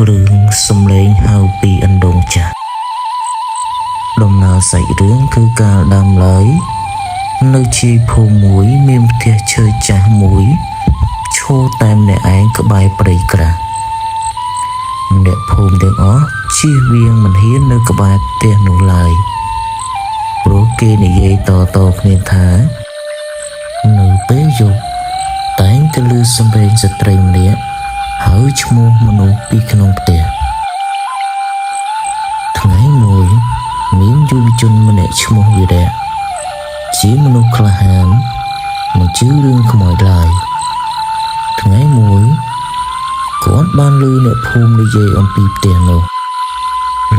រឿងសំឡេងហៅពីអណ្ដូងចាស់ដំណើរសាច់រឿងគឺកាលដើមឡើយនៅជាយភូមិមួយមានផ្ទះឈើចាស់មួយឈរតែម្នាក់ឯងក្បែរព្រៃក្រាស់អ្នកភូមិទាំងអស់ជៀសវាងមិនហ៊ាននៅក្បែរផ្ទះនោះឡើយព្រោះគេនិយាយតៗគ្នាថានៅពេលយប់តែងតែឮសំឡេងស្ត្រីម្នាក់ហៅឈ្មោះមនុស្សពីក្នុងផ្ទះ ថ្ងៃមួយមានយុវជនម្នាក់ឈ្មោះវីរៈជាមនុស្សក្លាហានមិនជឿរឿងខ្មោចឡើយថ្ងៃមួយគាត់បានឮអ្នកភូមិនិយាយអំពីផ្ទះនោះ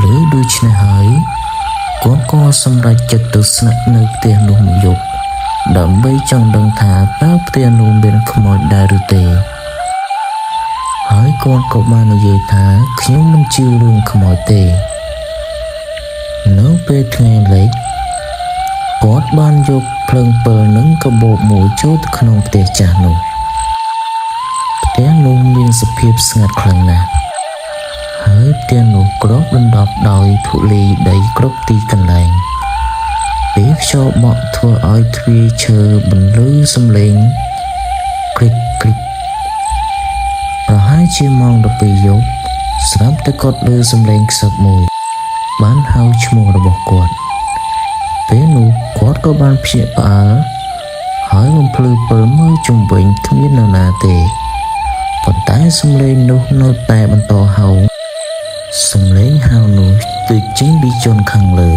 ឮដូច្នេះហើយគាត់ក៏សម្រេចចិត្តទៅស្នាក់នៅផ្ទះនោះមួយយប់ដើម្បីចង់ដឹងថាតើផ្ទះនោះមានខ្មោចដែរឬទេហើយគាត់ក៏បាននិយាយថាខ្ញុំមិនជឿរឿងខ្មោចទេ នៅពេលថ្ងៃលិចគាត់បានយកភ្លើងពិលនិងកាបូបមួយចូលទៅក្នុងផ្ទះចាស់នោះផ្ទះនោះមានសភាពស្ងាត់ខ្លាំងណាស់ហើយផ្ទះនោះគ្របដណ្ដប់ដោយធូលីដីគ្រប់ទីកន្លែងពេលខ្យល់បក់ធ្វើឲ្យទ្វារឈើបន្លឺសំឡេងគ្រិចគ្រិចប្រហែលជាម៉ោង12យប់ស្រាប់តែគាត់ឮសំឡេងខ្សឹបមួយបានហៅឈ្មោះរបស់គាត់ ពេលនោះគាត់ក៏បានភ្ញាក់ផ្អើលហើយបំភ្លឺពិលមើលជុំវិញគ្មាននរណាទេប៉ុន្តែសំឡេងនោះនៅតែបន្តហៅសំឡេងហៅនោះទើបចេញពីជនខាងលើ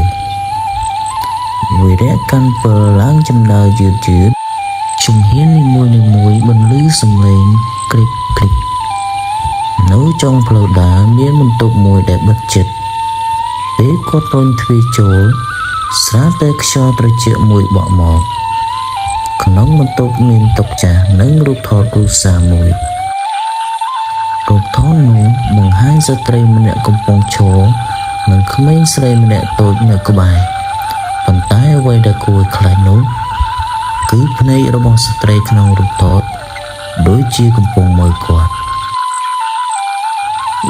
វីរៈកាន់ពិលឡើងចំដៅយឺតយឺតជំហាននីមួយៗបន្លឺសំឡេងគ្រិចគ្រិចនៅចុងផ្លូវដើរមានបន្ទប់មួយដែលបិទជិតពេលគាត់រុញទ្វារចូលស្រាប់តែខ្យល់ត្រជាក់មួយបក់មកក្នុងបន្ទប់មានតុចាស់និងរូបថតគ្រួសារមួយរូបថតនោះបង្ហាញស្ត្រីម្នាក់កំពុងឈរនិងក្មេងស្រីម្នាក់តូចនៅក្បែរប៉ុន្តែអ្វីដែលគួរឲ្យខ្លាចនោះគឺភ្នែករបស់ស្ត្រីក្នុងរូបថតដូចជាកំពុងមើលគាត់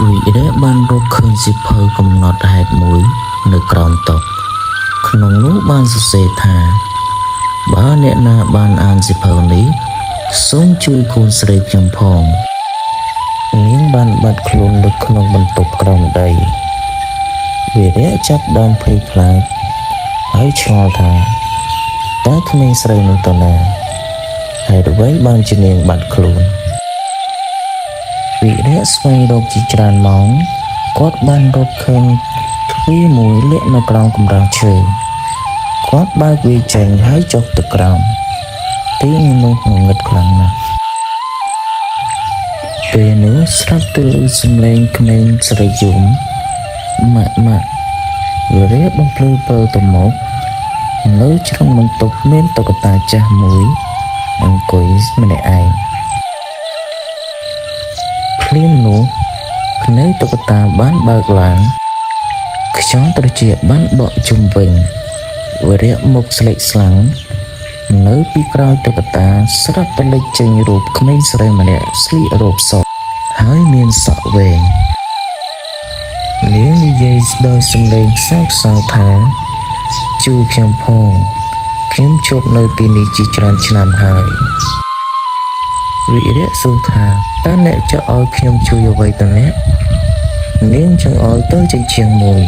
វីរៈបានរកឃើញសៀវភៅកំណត់ហេតុមួយនៅក្រោមតុក្នុងនោះបានសរសេរថាបើអ្នកណាបានអានសៀវភៅនេះសូមជួយកូនស្រីខ្ញុំផងនាងបានបាត់ខ្លួននៅក្នុងបន្ទប់ក្រោមដីវីរៈចាប់ដើមភ័យខ្លាចហើយឆ្ងល់ថាតើក្មេងស្រីនោះទៅណាហេតុអ្វីបានជានាងបាត់ខ្លួនវីរៈស្វែងរកជាច្រើនម៉ោងគាត់បានរកឃើញទ្វារមួយលាក់នៅក្រោមកម្រាលឈើគាត់បើកវាចេញហើយចុះទៅក្រោមទីនោះងងឹតខ្លាំងណាស់ពេលនោះស្រាប់តែឮសំឡេងក្មេងស្រីយំម៉ាក់ម៉ាក់វីរៈបំភ្លឺពិលទៅមកនៅជ្រុងបន្ទប់មានតុក្កតាចាស់មួយអង្គុយម្នាក់ឯងភ្លាមនោះភ្នែកតុក្កតាបានបើកឡើងខ្យល់ត្រជាក់បានបក់ជុំវិញវីរៈមុខស្លេកស្លាំងនៅពីក្រោយតុក្កតាស្រាប់តែលេចចេញរូបក្មេងស្រីម្នាក់ស្លៀករ៉ូបសហើយមានសក់វែងនាងនិយាយដោយសំឡេងខ្សោយខ្សោយថាជួយខ្ញុំផងខ្ញុំជាប់នៅទីនេះជាច្រើនឆ្នាំហើយវីរៈសួរថាតើអ្នកចង់ឲ្យខ្ញុំជួយអ្វីទៅអ្នកនាងចង់ឲ្យទៅជញ្ជាំងមួយ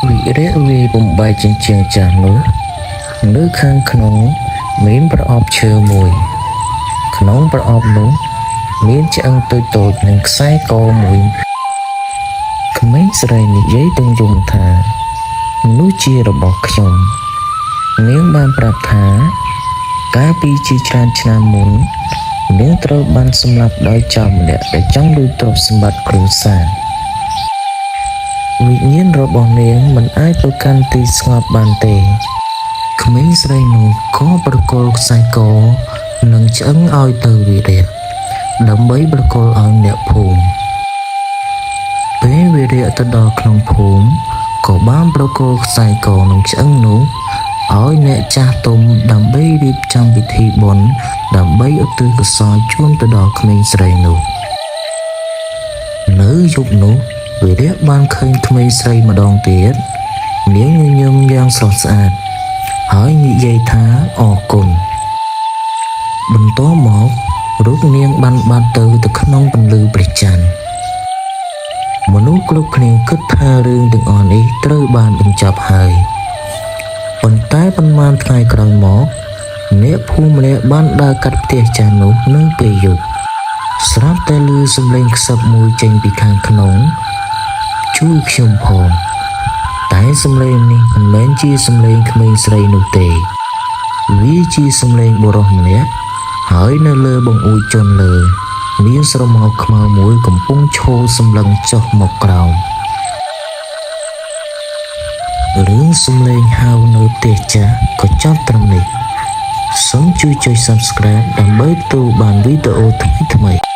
វីរៈវាយបំបែកជញ្ជាំងចាស់នោះនៅខាងក្នុងមានប្រអប់ឈើមួយក្នុងប្រអប់នោះមានឆ្អឹងតូចៗនិងខ្សែកមួយក្មេងស្រីនិយាយទាំងយំថានោះជារបស់ខ្ញុំនាងបានប្រាប់ថាកាលពីជាច្រើនឆ្នាំមុននាងត្រូវបានសម្លាប់ដោយចោរម្នាក់ដែលចង់លួចទ្រព្យសម្បត្តិគ្រួសារវិញ្ញាណរបស់នាងមិនអាចទៅកាន់ទីស្ងប់បានទេក្មេងស្រីនោះក៏ប្រគល់ខ្សែកនិងឆ្អឹងឲ្យទៅវីរៈដើម្បីប្រគល់ឲ្យអ្នកភូមិពេលវីរៈទៅដល់ក្នុងភូមិក៏បានប្រគល់ខ្សែកនិងឆ្អឹងនោះឲ្យអ្នកចាស់ទុំដើម្បីរៀបចំពិធីបុណ្យដើម្បីឧទ្ទិសកុសលជូនទៅដល់ក្មេងស្រីនោះ។ យប់នោះវីរៈបានឃើញក្មេងស្រីម្ដងទៀតនាងញញឹមយ៉ាងស្រស់ស្អាតហើយនិយាយថាអរគុណបន្ទាប់មករូបនាងបានបាត់ទៅទៅក្នុងពន្លឺព្រះច័ន្ទមនុស្សគ្រប់គ្នាគិតថារឿងទាំងអស់នេះត្រូវបានបញ្ចប់ហើយប៉ុន្តែប៉ុន្មានថ្ងៃក្រោយមកអ្នកភូមិម្នាក់បានដើរកាត់ផ្ទះចាស់នោះនៅពេលយប់ស្រាប់តែឮសំឡេងខ្សឹបមួយចេញពីខាងក្នុងជួយខ្ញុំផងតែសំឡេងនេះមិនមែនជាសំឡេងក្មេងស្រីនោះទេវាជាសំឡេងបុរសម្នាក់ហើយនៅលើបង្អួចជន់លើមានស្រមោលខ្មៅមួយកំពុងឈរសម្លឹងចុះមកក្រោមរឿងសំឡេងហៅនៅផ្ទះចាស់ក៏ចប់ត្រឹមនេះសូមជួយចុច Subscribe ដើម្បីទទួលបានវីដេអូថ្មីៗ។